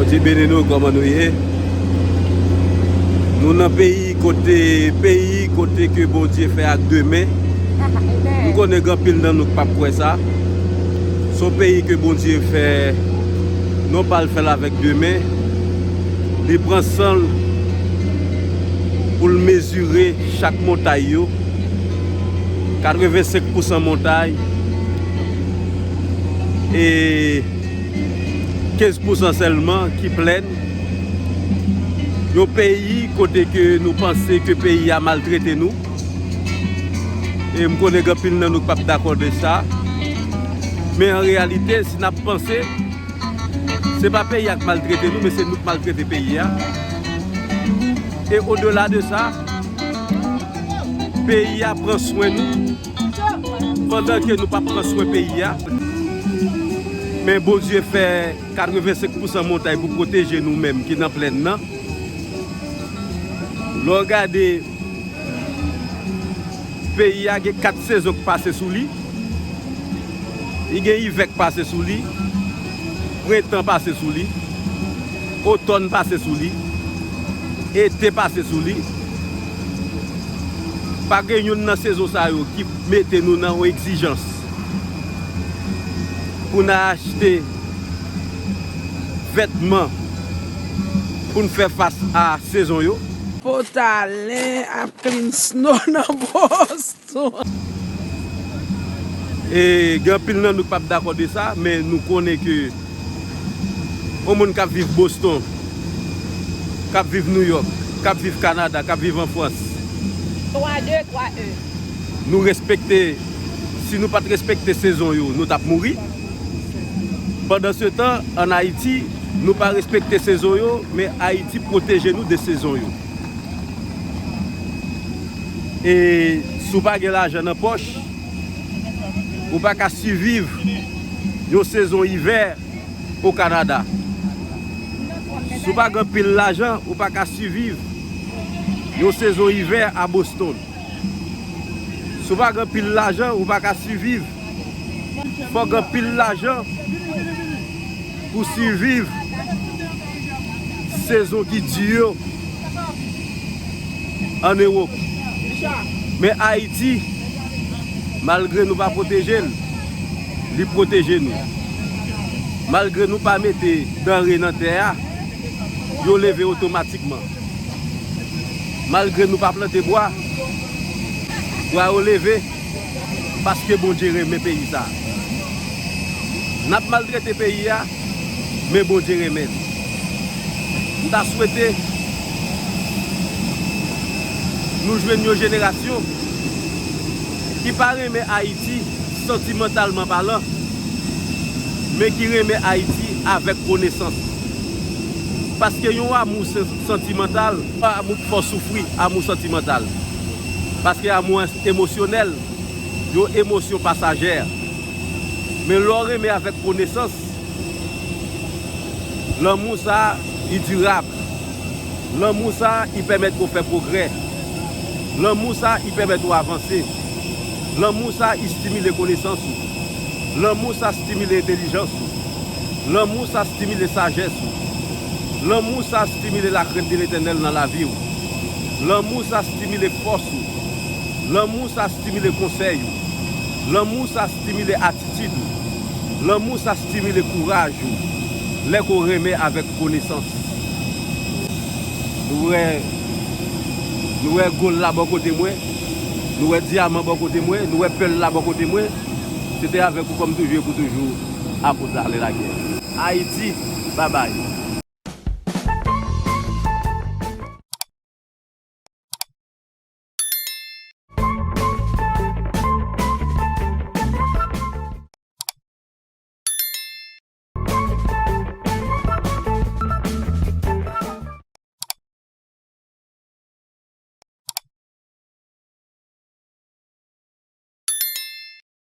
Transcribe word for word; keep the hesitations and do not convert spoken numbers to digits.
Bondye beni nou, kòman nou ye? Nou nan peyi kote, peyi kote ke Bondye fè ak de men. M konnen gen anpil nan nou k p ap kwè sa. Se yon peyi ke Bondye fè, non pa l fè l avèk de men. Li pran san l pou l mezire chak montay yo. Katrevensenk pousan montay. E kenz pousan sèlman ki plèn. Yon peyi kote ke nou panse ke peyi a maltrete nou. E m konnen gen anpil nan nou k p ap dakò de sa. Men an reyalite, si n ap panse, se pa peyi a k maltrete nou, men se nou k maltrete peyi a. E odela de sa, peyi a pran swen nou, pandan ke nou p ap pran swen peyi a. Men Bondye fè katrevensenk pousan montay pou pwoteje nou menm ki nan plèn nan. Lè w gade, peyi a gen kat sezon k pase sou li. Li gen ivè k pase sou li, prentan pase sou li, otòn pase sou li, ete pase sou li. Pa gen youn nan sezon sa yo ki mete nou nan yon egzijans pou n al achte vètman pou n fè fas a sezon yo. Potalen ap clean snow nan Boston. E gen anpil nan nou k p ap dakò de sa, men nou konnen ke yon moun k ap viv Boston, k ap viv New York, k ap viv Kanada, k ap viv an Frans, twa de, twa e. Nou respekte, si nou pa t respekte sezon yo, nou t ap mouri. Pandansetan, ann Ayiti, nou pa respekte sezon yo, men Ayiti pwoteje nou de sezon yo. E si w pa gen lajan nan pòch, ou pa ka siviv yon sezon ivè o Kanada. Si w pa gen anpil lajan, ou pa ka siviv yon sezon ivè a Boston. Si w pa gen anpil lajan, ou pa ka siviv. Fòk gen anpil lajan pou siviv sezon ki di yo ann Ewòp. Men Ayiti, malgre nou pa pwoteje l, li pwoteje nou. Malgre nou pa mete danre nan tè a, yo leve otomatikman. Malgre nou pa plante bwa, bwa yo leve, paske Bondye renmen peyi sa a. N ap maltrete peyi a, men Bondye renmen l. M ta swete nou jwenn yon jenerasyon ki pa renmen Ayiti santimantalman palan, men ki renmen Ayiti avèk konesans. Paske yon amou se-, santimantal, yon amou k fè w soufri, amou santimantal. Paske amou emosyonèl, yon emosyon pasajè. Men lè w renmen avèk konesans, lanmou sa a, li dirab. Lanmou sa a, li pèmèt ke w fè pwogrè. Lanmou sa a, li pèmèt ou avanse. Lanmou sa a, li stimile konesans ou. Lanmou sa a stimile entèlijans ou. Lanmou sa a stimile sajès ou. Lanmou sa a stimile lakrent de Letènèl nan lavi w. Lanmou sa a stimile fòs ou. Lanmou sa a stimile konsèy ou. Lanmou sa a stimile atitid ou. Lanmou sa a stimile kouraj ou. Lè ke w renmen avèk konesans. Nou wè, nou wè gòl la bò kote mwen. Nou wè dyaman bò kote mwen. Nou wè pèl la bò kote mwen. Se te avèk ou kòm toujou e pou toujou, apot Arlen Laguerre. Ayiti, babay.